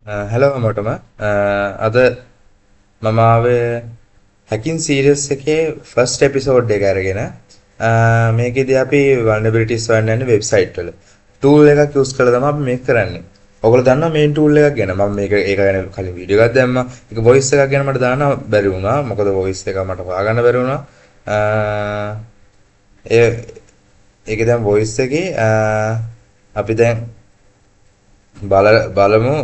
Hello හැමෝටම. අද මම ආවේ හැකින් සීරීස් එකේ ෆස්ට් එපිසෝඩ් එක අරගෙන. මේකෙදි අපි වල්නරබිලිටිස් හොයන්න යන්නේ වෙබ්සයිට් වල. ටූල් එකක් යූස් කරලා තමයි අපි මේක කරන්නේ. ඔයගොල්ලෝ දන්නවා මේන් ටූල් එකක් ගැන. මම මේක ඒක ගැන කලින් වීඩියෝ එකක් දැම්මා. ඒක වොයිස් එකක් ගැන මට දාන්න බැරි වුණා. මොකද වොයිස් එක මට හොයාගන්න බැරි වුණා. ඒ ඒකේ දැන් වොයිස් එකේ අපි දැන් බලමු.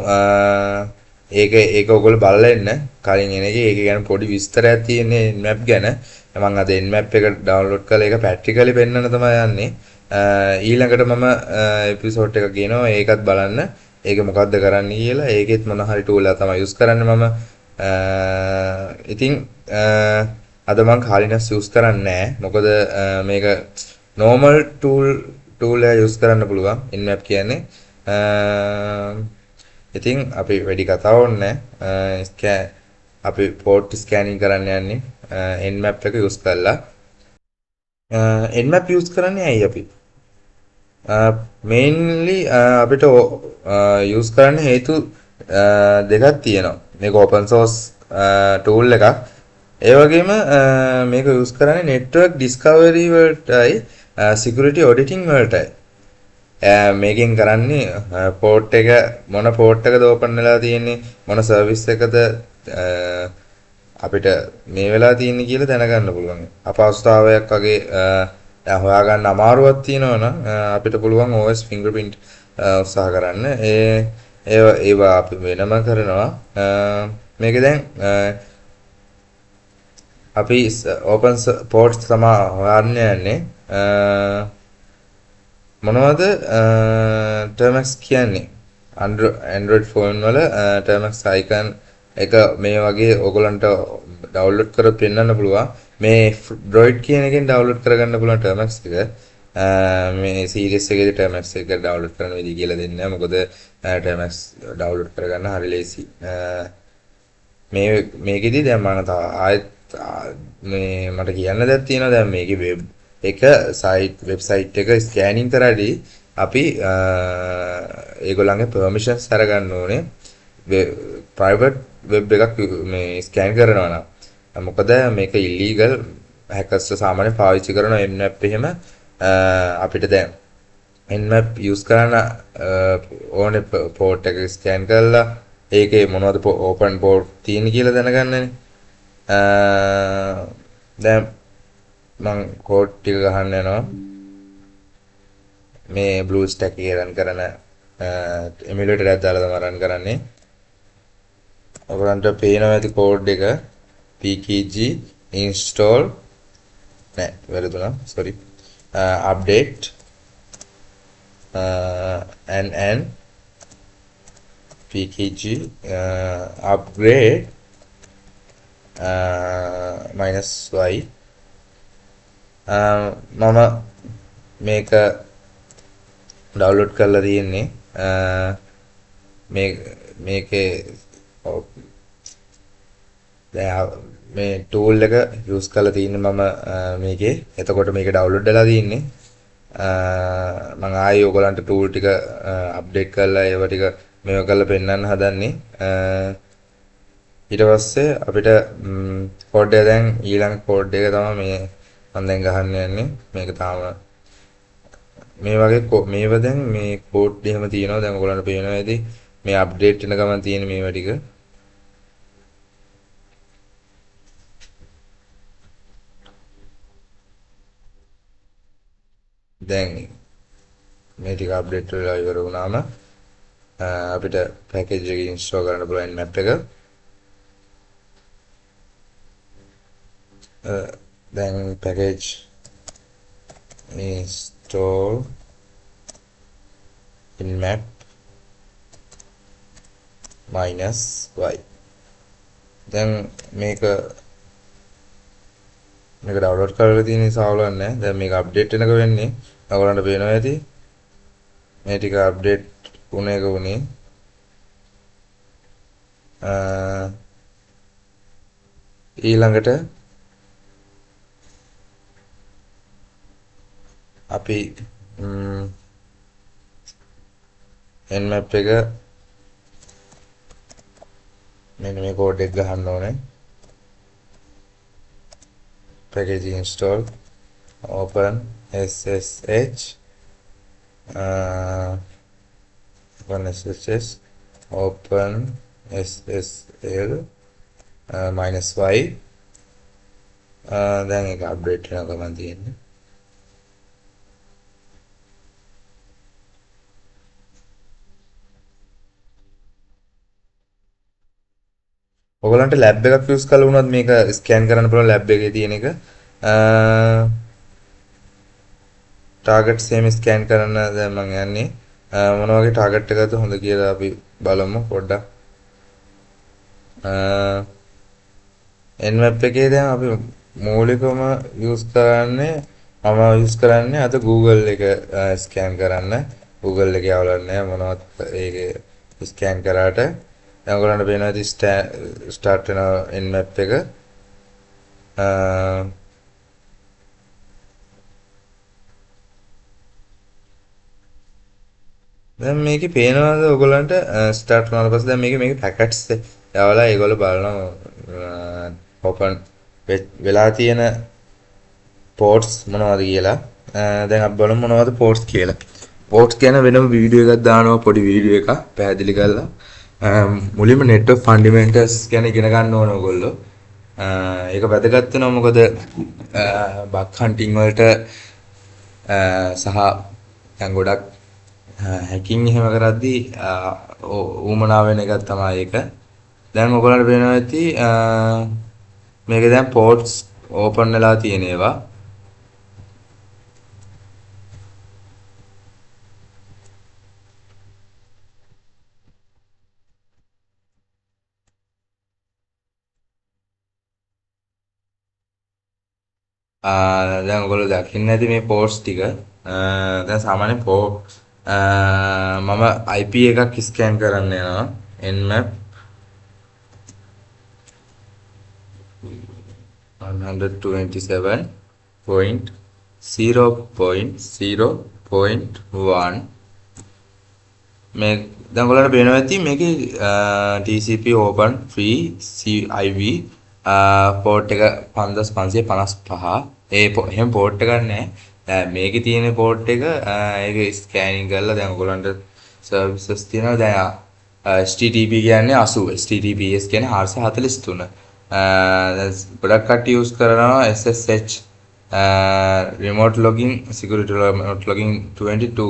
ඒක ඒක ඔයගොල්ලෝ බලලා එන්න කලින් එන එකේ ඒක ගැන පොඩි විස්තරයක් තියෙන්නේ Nmap ගැන. මම අද Nmap එක ඩවුන්ලෝඩ් කරලා ඒක ප්‍රැක්ටිකලි පෙන්නන්න තමයි යන්නේ. ඊළඟට මම එපිසෝඩ් එකක් කියනවා, ඒකත් බලන්න. ඒක මොකද්ද කරන්න කියලා. ඒකෙත් මොන හරි ටූල් එකක් තමයි යූස් කරන්නේ මම. ඉතින් අද මං කාලිනස් යූස් කරන්නේ නැහැ. මොකද මේක නෝමල් ටූල් එක යූස් කරන්න පුළුවන් Nmap කියන්නේ. ඉතින් අපි වැඩි කතා ඕනේ නැහැ. අපි පෝට් ස්කෑනින් කරන්න යන්නේ Nmap එක යූස් කරලා. Nmap use කරන්නේ ඇයි අපි? මේන්ලි අපිට යූස් කරන්න හේතු දෙකක් තියෙනවා. මේක ඕපන් සෝස් ටූල් එකක්. ඒ වගේම මේක යූස් කරන්නේ නෙට්වර්ක් ඩිස්කවරි වලටයි සිකියුරිටි ඔඩිටින් වලටයි. මේකෙන් කරන්නේ පෝට් එක මොන පෝට් එකද ඕපන් වෙලා තියෙන්නේ, මොන සර්විස් එකද අපිට මේ වෙලා තියෙන්නේ කියලා දැනගන්න පුළුවන්. අපහසුතාවයක් වගේ දැන් හොයාගන්න අමාරුවක් තියෙනවා නම් අපිට පුළුවන් OS fingerprint උත්සාහ කරන්න. ඒ ඒවා අපි වෙනම කරනවා. මේක දැන් අපි ඕපන් පෝට්ස් තමයි හොයන්න යන්නේ. මොනවද Termux කියන්නේ? Android phone වල Termux icon එක මේ වගේ ඔයගොල්ලන්ට ඩවුන්ලෝඩ් කර පෙන්වන්න පුළුවන්. මේ Droid කියන එකෙන් ඩවුන්ලෝඩ් කරගන්න පුළුවන් Termux එක. මේ සීරීස් එකේදී Termux එක ඩවුන්ලෝඩ් කරන විදිහ කියලා දෙන්නේ නැහැ. මොකද Termux download කරගන්න හරි ලේසි. මේ මේකෙදී දැන් මම තව ආයෙත් මේ මට කියන්න දෙයක් තියෙනවා. දැන් මේකේ වෙබ් එක සයිට් වෙබ්සයිට් එක ස්කෑනින් කරද්දී අපි ඒගොල්ලන්ගේ පර්මිෂන්ස් අරගන්න ඕනේ. ප්‍රයිවට් වෙබ් එකක් මේ ස්කෑන් කරනවා නම්. මොකද මේක ඉල්ලීගල් හැකර්ස්ලා සාමාන්‍යයෙන් පාවිච්චි කරන Nmap එහෙම. අපිට දැන් Nmap use කරන්න ඕනේ පෝට් එක ස්කෑන් කරලා ඒකේ මොනවද ඕපන් පෝට් තියෙන්නේ කියලා දැනගන්නනේ. දැන් මං කෝඩ් ටික ගහන්න යනවා. මේ BlueStack එකේ රන් කරන එමියුලේටර් එකක් දාලා තමයි රන් කරන්නේ. ඔයගලන්ට පේනවා ඇති කෝඩ් එක pkg install නෑ වැරදුනා sorry update and pkg upgrade minus y. මම මේක ඩවුන්ලෝඩ් කරලා තියෙන්නේ. මේ මේකේ දැන් මේ ටූල් එක යූස් කරලා තියෙන්නේ මම මේකේ. එතකොට මේක ඩවුන්ලෝඩ් වෙලා තියෙන්නේ. මම ආයේ ඔයගොල්ලන්ට ටූල් ටික අප්ඩේට් කරලා ඒව ටික මේව කරලා පෙන්වන්න හදන්නේ. ඊට පස්සේ අපිට කෝඩ් එක දැන් ඊළඟ කෝඩ් එක තමයි මේ මම දැන් ගහන්න යන්නේ. මේක තාම මේ වගේ මේව දැන් මේ කෝඩ් එහෙම තියෙනවා. දැන් ඔයගොල්ලන්ට පේනවා ඇති මේ අප්ඩේට් වෙන ගමන් තියෙන මේවා ටික. දැන් මේ ටික අප්ඩේට් වෙලා ඉවර වුණාම අපිට පැකේජ් එක ඉන්ස්ටෝල් කරන්න පුළුවන් Nmap එක. දැන් package install nmap minus y. දැන් මේක මේක ඩවුන්ලෝඩ් කරලා තියෙන නිසා අවුලක් නැහැ. දැන් මේක අප්ඩේට් වෙනක වෙන්නේ. ඔයගොල්ලන්ට පේනවා ඇති මේ ටික අප්ඩේට් වුණ එක වුණේ. ඊළඟට අපි Nmap එක මෙන්න මේ කෝඩ් එක ගහන්න ඕනේ. Package install open SSH open SSH open SSL minus y. දැන් ඒක අප්ඩේට් වෙන ගමන් තියෙන්නේ. ඔයගලන්ට ලැබ් එකක් යූස් කරලා වුණත් මේක ස්කෑන් කරන්න පුළුවන් ලැබ් එකේ තියෙන එක. ටාගට්ස් එහෙම ස්කෑන් කරන්න දැන් මං යන්නේ. මොන වගේ ටාගට් එකක්ද හොඳ කියලා අපි බලමු පොඩ්ඩක්. Nmap එකේ දැන් අපි මූලිකවම යූස් කරන්නේ මම යූස් කරන්නේ අද Google එක ස්කෑන් කරන්න. Google එකේ අවුලක් නෑ මොනවත් ඒකේ ස්කෑන් කරාට. දැන් ඔයගොල්ලන්ට පේනවා ඇති ස්ටාර්ට් වෙන Nmap එක. දැන් මේකේ පේනවාද ඔයගොල්ලන්ට ස්ටාර්ට් වුණාට පස්සේ දැන් මේකේ මේකේ පැකට්ස් යවලා ඒගොල්ලෝ බලනවා ඕපන් වෙලා තියෙන පෝට්ස් මොනවද කියලා. දැන් අපි බලමු මොනවද පෝට්ස් කියලා. පෝට්ස් ගැන වෙනම වීඩියෝ එකක් දානවා, පොඩි වීඩියෝ එකක් පැහැදිලි කරලා. මුලින්ම නෙට්වර්ක් ෆන්ඩමෙන්ටල්ස් ගැන ඉගෙන ගන්න ඕන ඔයගොල්ලෝ. ඒක වැදගත් වෙනවා, මොකද බග් හන්ටින් වලට සහ දැන් ගොඩක් හැකින් එහෙම කරද්දී ඌමනා වෙන එකක් තමයි ඒක. දැන් ඔයගොල්ලන්ට පේනවා ඇති මේක දැන් පෝට්ස් ඕපන් වෙලා තියෙන ඒවා. දැන් ඔයගොල්ලෝ දකින්න ඇති මේ පෝට්ස් ටික. දැන් සාමාන්‍ය පෝට් මම IP එකක් ස්කෑන් කරන්න යනවා. Nmap 127.0.0.1. මේ දැන් ඔයගොල්ලන්ට පේනවා ඇති මේකේ TCP open free CIV port එක 5555. ඒ එහෙම පෝට් එකක් නෑ. දැන් මේකේ තියෙන පෝට් එක ඒක ස්කෑනින් කරලා දැන් ඔයගොල්ලන්ට සර්විසස් තියෙනවා. දැන් HTTP කියන්නේ 80, HTTPS කියන්නේ 443. දැන් ගොඩක් කට්ටිය යූස් කරනවා SSH remote login security remote login 22.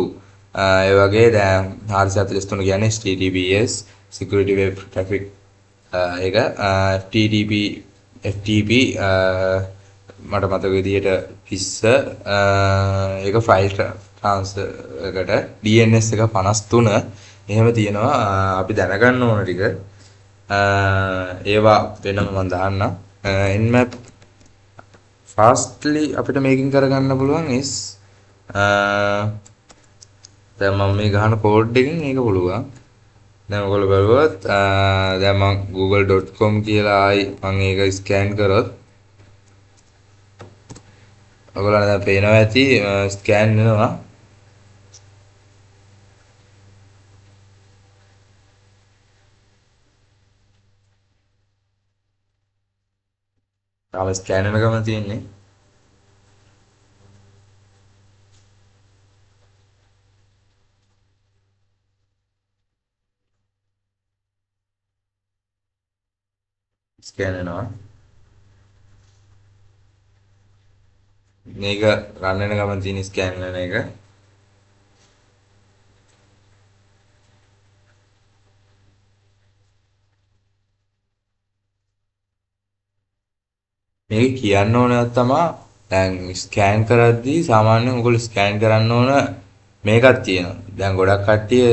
ඒ වගේ දැන් 443 කියන්නේ HTTPS security web traffic ඒක FTP FTP මට මතක විදිහට 20 ඒක ෆයිල් ට්‍රාන්ස්ෆර් එකට DNS එක 53 එහෙම තියෙනවා. අපි දැනගන්න ඕන ටික ඒවා වෙනම මම දාන්නම්. Nmap fastly අපිට මේකෙන් කරගන්න පුළුවන් is දැන් මම මේ ගහන කෝඩ් එකෙන් ඒක පුළුවන්. දැන් ඔයගොල්ලෝ බලුවොත් දැන් මම google.com කියලා ආයි මම ඒක ස්කෑන් කරොත් ඔයගොල්ලන්ට දැන් පේනවා ඇති ස්කෑන් වෙනවා. තාම ස්කෑන් වෙන ගමන් තියෙන්නේ. ස්කෑන් වෙනවා. මේක රන් වෙන ගමන් තියෙන ස්කෑන් වෙන එක. මේක කියන්න ඕන තමා දැන් ස්කෑන් කරද්දී සාමාන්‍යයෙන් ඔයගොල්ලෝ ස්කෑන් කරන්න ඕන මේකක් තියෙනවා. දැන් ගොඩක් කට්ටිය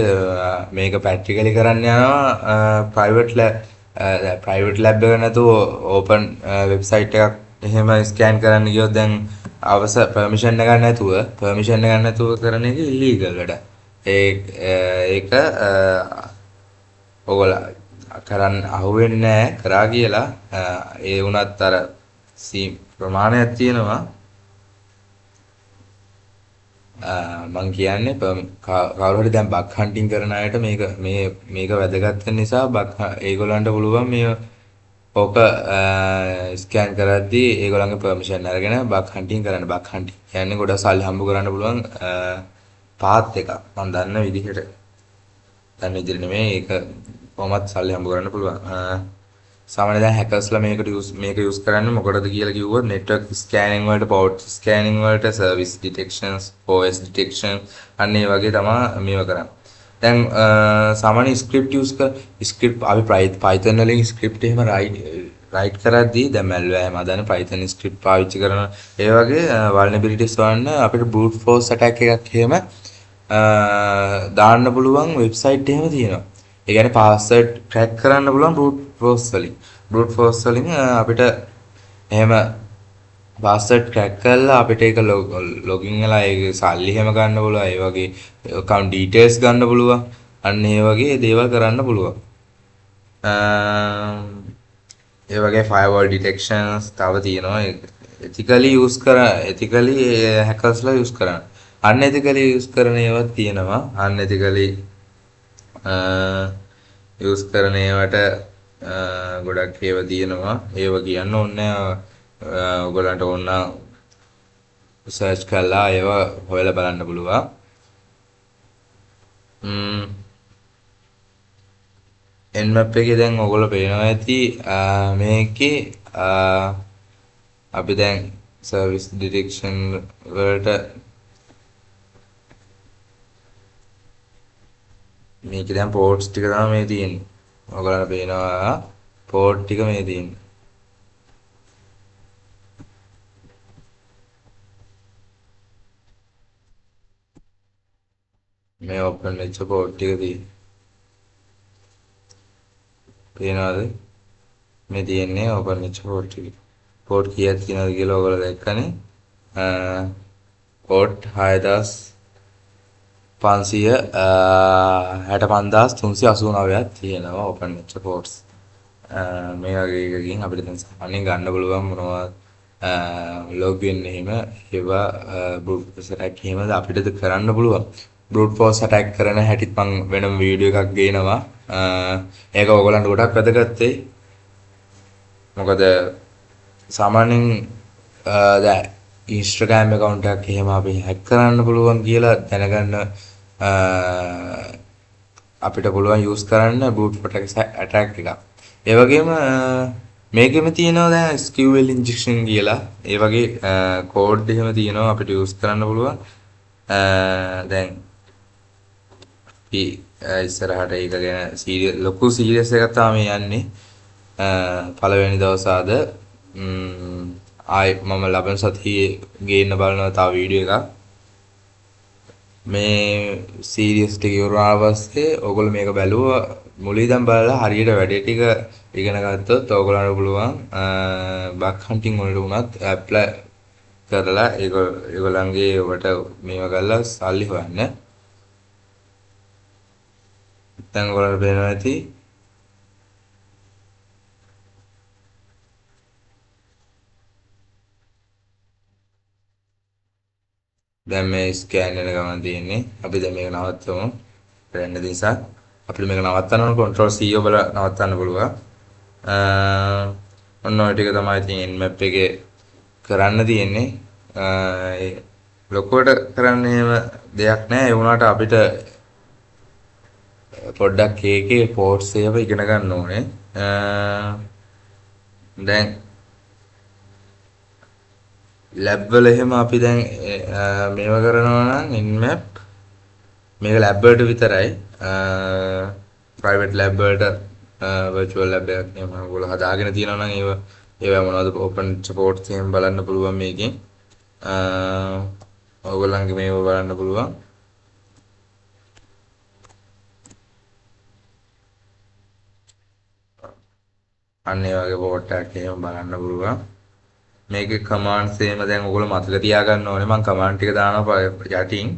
මේක ප්‍රැක්ටිකලි කරන්න යනවා ප්‍රයිවට් ලැබ් ප්‍රයිවට් ලැබ් එක නැතුව ඕපන් වෙබ්සයිට් එකක් එහෙම ස්කෑන් කරන්න ගියොත් දැන් අවසර පර්මිෂන් එකක් නැතුව පර්මිෂන් එකක් නැතුව කරන එක ඉලීගල් වැඩක්. ඒක ඔයගොල්ලෝ කරන්න අහුවෙන්නේ නැහැ කරා කියලා. ඒ වුණත් අර ප්‍රමාණයක් තියෙනවා. මං කියන්නේ කවුරු හරි දැන් බග් හන්ටින් කරන අයට මේක මේක වැදගත් වෙන නිසා බග් ඒගොල්ලන්ට පුළුවන් මේ ඕක ස්කෑන් කරද්දී ඒගොල්ලන්ගේ පර්මිෂන් අරගෙන බග් හන්ටින් කරන්න. බග් හන්ටින් කියන්නේ ගොඩක් සල්ලි හම්බ කරන්න පුළුවන් පාත් එකක්. මං දන්න විදිහට. දන්න විදිහට නෙමෙයි, ඒක කොහොමත් සල්ලි හම්බ කරන්න පුළුවන්. සාමාන්‍යයෙන් දැන් හැකර්ස්ලා මේකට යූස් මේක යූස් කරන්නේ මොකටද කියලා කිව්වොත් නෙට්වර්ක් ස්කෑනින් වලට, පෝට් ස්කෑනින් වලට, සර්විස් ඩිටෙක්ෂන්ස්, OS detection අන්න ඒ වගේ තමයි මේවා කරන්නේ. දැන් සාමාන්‍ය ස්ක්‍රිප්ට් යූස් කර ස්ක්‍රිප්ට් අපි Python වලින් ස්ක්‍රිප්ට් එහෙම රයිට් කරද්දී දැන් මැල්වෙයාර් එහෙම හදන Python script පාවිච්චි කරන ඒ වගේ වල්නරබිලිටිස් හොයන්න අපිට බෲට් ෆෝස් ඇටැක් එකක් එහෙම දාන්න පුළුවන් වෙබ්සයිට් එහෙම තියෙනවා. ඒ කියන්නේ පාස්වර්ඩ් ක්‍රැක් කරන්න පුළුවන් බෲට් ෆෝස් වලින්. බෲට් ෆෝස් වලින් අපිට එහෙම පාස්වර්ඩ් ක්‍රැක් කරලා අපිට ඒක ලොගින් වෙලා ඒක සල්ලි එහෙම ගන්න පුළුවන්. ඒ වගේ ඇකවුන්ට් ඩීටේල්ස් ගන්න පුළුවන්. අන්න ඒ වගේ දේවල් කරන්න පුළුවන්. ඒ වගේ ෆයර්වෝල් ඩිටෙක්ෂන්ස් තව තියෙනවා. එතිකලි යූස් කර එතිකලි හැකර්ස්ලා යූස් කරන. අන්එතිකලි යූස් කරන ඒවාත් තියෙනවා. අන්එතිකලි යූස් කරන ඒවට ගොඩක් ඒවා තියෙනවා. ඒවා කියන්න ඕනේ නෑ. ඔයගොල්ලන්ට ඕන නම් සර්ච් කරලා ඒවා හොයලා බලන්න පුළුවන්. Nmap එකේ දැන් ඔයගොල්ලෝ පේනවා ඇති මේකේ අපි දැන් සර්විස් ඩිටෙක්ෂන් වලට මේකේ දැන් පෝට්ස් ටික තමයි මේ තියෙන්නේ. ඔයගොල්ලන්ට පේනවා පෝට් ටික මේ තියෙන්නේ. මේ ඕපන් වෙච්ච පෝට් ටික තියෙන්නේ. පේනවද? මේ තියෙන්නේ ඕපන් වෙච්ච පෝට් ටික. පෝට් කීයක් තියෙනවද කියලා ඔයගොල්ලෝ දැක්කනේ. පෝට් 6565,389ක් තියෙනවා ඕපන් වෙච්ච පෝට්ස්. මේ වගේ එකකින් අපිට දැන් සාමාන්‍යයෙන් ගන්න පුළුවන් මොනවා ලොග් වෙන්න එහෙම ඒවා බෲට් ෆෝස් ඇටැක් එහෙම අපිට කරන්න පුළුවන්. බෲට් ෆෝස් ඇටැක් කරන හැටිත් මං වෙනම වීඩියෝ එකක් ගේනවා. ඒක ඔයගොල්ලන්ට ගොඩක් වැදගත් වෙයි. මොකද සාමාන්‍යයෙන් දැන් Instagram account එකක් එහෙම අපි හැක් කරන්න පුළුවන් කියලා දැනගන්න අපිට පුළුවන් යූස් කරන්න බෲට් ෆෝස් ඇටැක් එකක්. ඒ වගේම මේකෙම තියෙනවා දැන් SQL injection කියලා. ඒ වගේ කෝඩ් එහෙම තියෙනවා අපිට යූස් කරන්න පුළුවන්. දැන් අපි ඉස්සරහට ඒක ගැන ලොකු සීරියස් එකක් තමයි මේ යන්නේ. පළවෙනි දවස අද ආයි මම ලබන සතියේ ගේන්න බලනවා තව වීඩියෝ එකක්. මේ සීරියස් ටික ඉවර වුණාට පස්සේ ඔයගොල්ලෝ මේක බැලුවා මුලින් ඉඳන් බලලා හරියට වැඩේ ටික ඉගෙන ගත්තොත් ඔයගොල්ලන්ට පුළුවන් බග් හන්ටින් වලට වුණත් ඇප්ලයි කරලා ඒගොල්ලන්ගේ ඔබට මේවා කරලා සල්ලි හොයන්න. දැන් ඔයගොල්ලන්ට පේනවා ඇති දැන් මේ ස්කෑන් වෙන ගමන් තියෙන්නේ. අපි දැන් මේක නවත්තමු. වෙන්න නිසා අපිට මේක නවත්තන්න ඕන කන්ට්‍රෝල් C ඔබලා නවත්තන්න පුළුවන්. ඔන්න ඔය ටික තමයි ඉතින් Nmap එකේ කරන්න තියෙන්නේ. ඒ ලොකුවට කරන්න එහෙම දෙයක් නෑ. ඒ වුණාට අපිට පොඩ්ඩක් ඒකේ පෝට්ස් ඒවා ඉගෙන ගන්න ඕනේ. දැන් ලැබ් වල එහෙම අපි දැන් මේවා කරනවා නම් Nmap මේක ලැබ් වලට විතරයි. ප්‍රයිවට් ලැබ් වලට වර්චුවල් ලැබ් එකක් එහෙම ඔයගොල්ලෝ හදාගෙන තියෙනවා නම් ඒවා මොනවද ඕපන් සපෝට්ස් එහෙම බලන්න පුළුවන් මේකෙන්. ඔයගොල්ලන්ගේ මේව බලන්න පුළුවන්. අන්න ඒ වගේ පෝට් එකක් එහෙම බලන්න පුළුවන්. මේකේ කමාන්ඩ්ස් එහෙම දැන් ඔයගොල්ලෝ මතක තියාගන්න ඕනේ. මං කමාන්ඩ් ටික දානවා යටින්.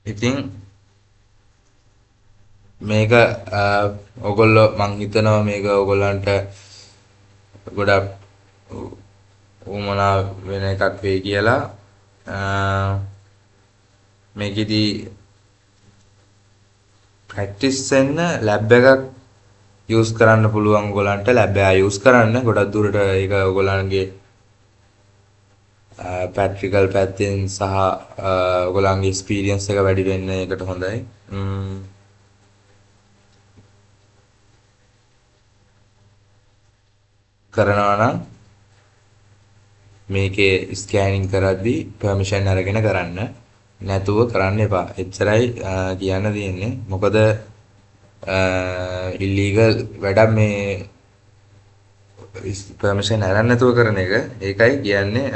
ඉතින් මේක ඔයගොල්ලෝ මං හිතනවා මේක ඔයගොල්ලන්ට ගොඩක් උවමනා වෙන එකක් වෙයි කියලා. මේකෙදි ප්‍රැක්ටිස් වෙන්න ලැබ් එකක් යූස් කරන්න පුළුවන් ඔයගොල්ලන්ට. ලැබ් එක යූස් කරන්න ගොඩක් දුරට ඒක ඔයගොල්ලන්ගේ ප්‍රැක්ටිකල් පැත්තෙන් සහ ඔයගොල්ලන්ගේ එක්ස්පීරියන්ස් එක වැඩි වෙන්න ඒකට හොඳයි. කරනවා නම් මේකේ ස්කෑනින් කරද්දී පර්මිෂන් අරගෙන කරන්න, නැතුව කරන්න එපා. එච්චරයි කියන්න තියෙන්නේ. මොකද ඉල්ලීගල් වැඩක් මේ පර්මිෂන් අරන් නැතුව කරන එක. ඒකයි කියන්නේ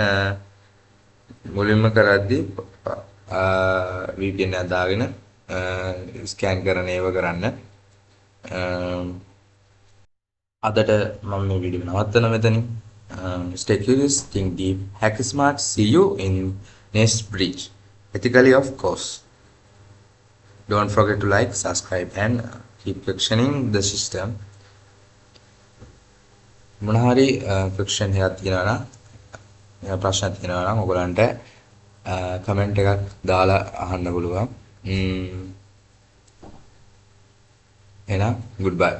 මුලින්ම කරද්දී VPN එක දාගෙන ස්කෑන් කරන ඒවා කරන්න. අදට මම මේ වීඩියෝ නවත්තන මෙතනින්. Stay curious, think deep, hack smart. See you in next bridge. Ethically, of course. Don't forget to like, subscribe and keep questioning the system. මොන හරි ක්වෙස්චන් එකක් තියෙනවා නම්, ප්‍රශ්නයක් තියෙනවා නම් ඔයගොල්ලන්ට කමෙන්ට් එකක් දාලා අහන්න පුළුවන්. එහෙනම් goodbye.